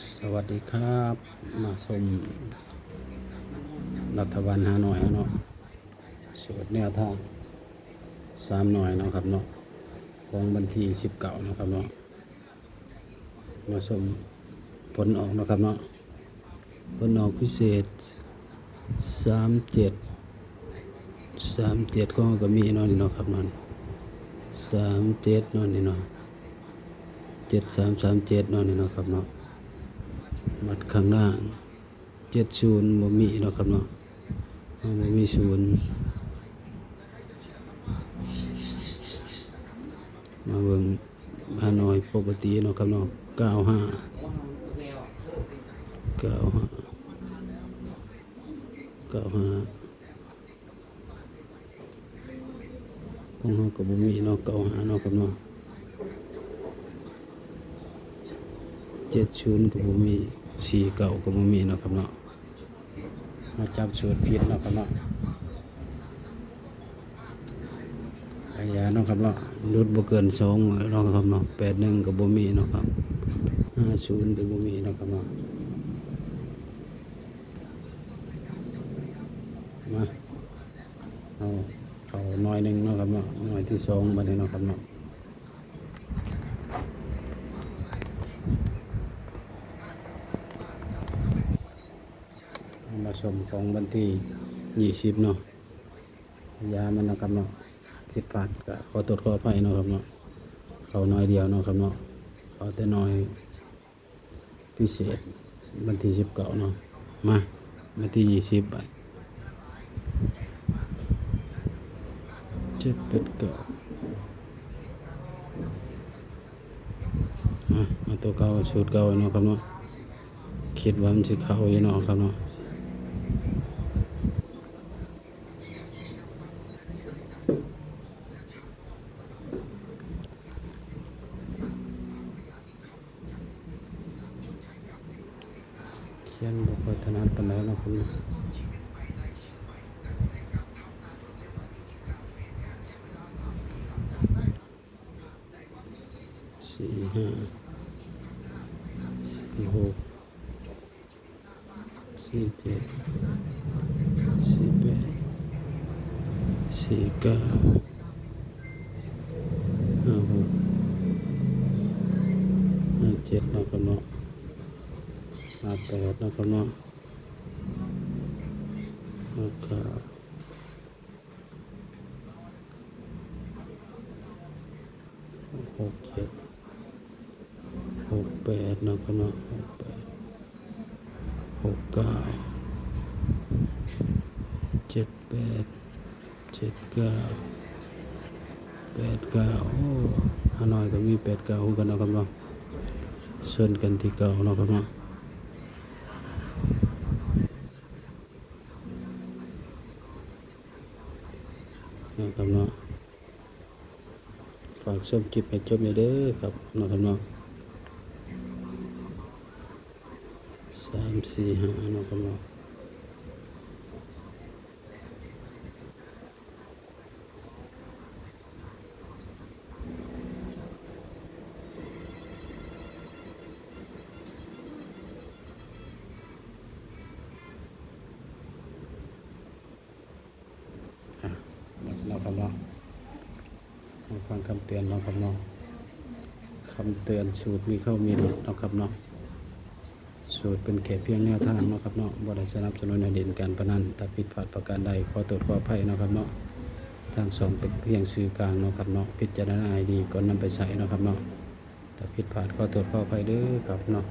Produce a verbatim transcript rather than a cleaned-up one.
สวัสดีครับ มาชมรัฐบาลฮานอยเนาะ สูตรแนวทางสามหน่วยเนาะครับเนาะ ของวันที่สิบเก้าเนาะครับเนาะ มาชมผลออกเนาะครับเนาะ ผลออกพิเศษ สามเจ็ด สามเจ็ด ก็ ก็มีเนาะนี่เนาะครับเนาะ สามเจ็ด เนาะนี่เนาะ เจ็ดสามสามเจ็ด เนาะนี่เนาะครับเนาะ มัดข้างล่าง เจ็ดศูนย์ บ่มีเนาะครับเนาะ บ่มีศูนย์ มาเบิ่งฮานอยปกติเนาะครับเนาะ เก้าห้า เก้าห้า เก้าห้า ของเฮาก็บ่มีเนาะ เก้าห้า เนาะครับเนาะ เจ็ดศูนย์ ก็บ่มี สี่เก้า ก็บ่มีเนาะครับเนาะ มาจับสูตรผิดเนาะครับเนาะ อายาเนาะครับเนาะ หลุดบ่เกินสองมื้อเนาะครับเนาะ แปดหนึ่ง ก็บ่มีเนาะครับ ห้าศูนย์ ก็บ่มีเนาะครับเนาะ มา เอา เข้าหน่วยหนึ่งเนาะครับเนาะ หน่วยที่สองบัดนี้เนาะครับเนาะ เอามาชมของวันที่ยี่สิบเนาะ ยามันนะครับเนาะ ผิดพลาดก็ขอโทษขออภัยเนาะครับเนาะ เข้าหน่วยเดียวเนาะครับเนาะ เข้าแต่หน่วยพิเศษ วันที่สิบเก้าเนาะ มา วันที่ยี่สิบบัด เจ็ดแปดเก้า อ่ะ เอาตัวเก่า สูตรเก่าเนาะครับเนาะ คิดว่ามันสิเข้าอยู่เนาะครับเนาะ เขียนบ่ค่อยถนัดปานใดเนาะครับเนาะ สี่ห้า สี่หก สี่เจ็ด สี่แปด สี่เก้า ห้าหก ห้าเจ็ดเนาะครับเนาะ ห้าแปดเนาะครับเนาะ แล้วก็ หกเจ็ด หกแปดเนาะครับเนาะ หกแปด หกเก้า เจ็ดแปด เจ็ดเก้า แปดเก้า โอ้ ฮานอยก็มีแปดเก้าคือกันเนาะครับเนาะ ส่วนกันที่เก้าเนาะครับเนาะ นะครับเนาะ ฝากชมคลิปให้จบเลยเด้อครับเนาะครับเนาะ สาม สี่ ห้าเนาะครับเนาะ อ่ะ หมดแล้วครับเนาะ มาฟังคำเตือนเนาะครับเนาะ คำเตือน สูตรมีเข้ามีหลุดเนาะครับเนาะ สูตรเป็นแค่เพียงแนวทางเนาะครับเนาะ บ่ได้สนับสนุนให้เล่นการพนัน ถ้าผิดพลาดประการใดขอโทษขออภัยเนาะครับเนาะ ทางช่องเป็นเพียงสื่อกลางเนาะครับเนาะ พิจารณาให้ดีก่อนนำไปใช้เนาะครับเนาะ ถ้าผิดพลาดขอโทษขออภัยเด้อครับเนาะ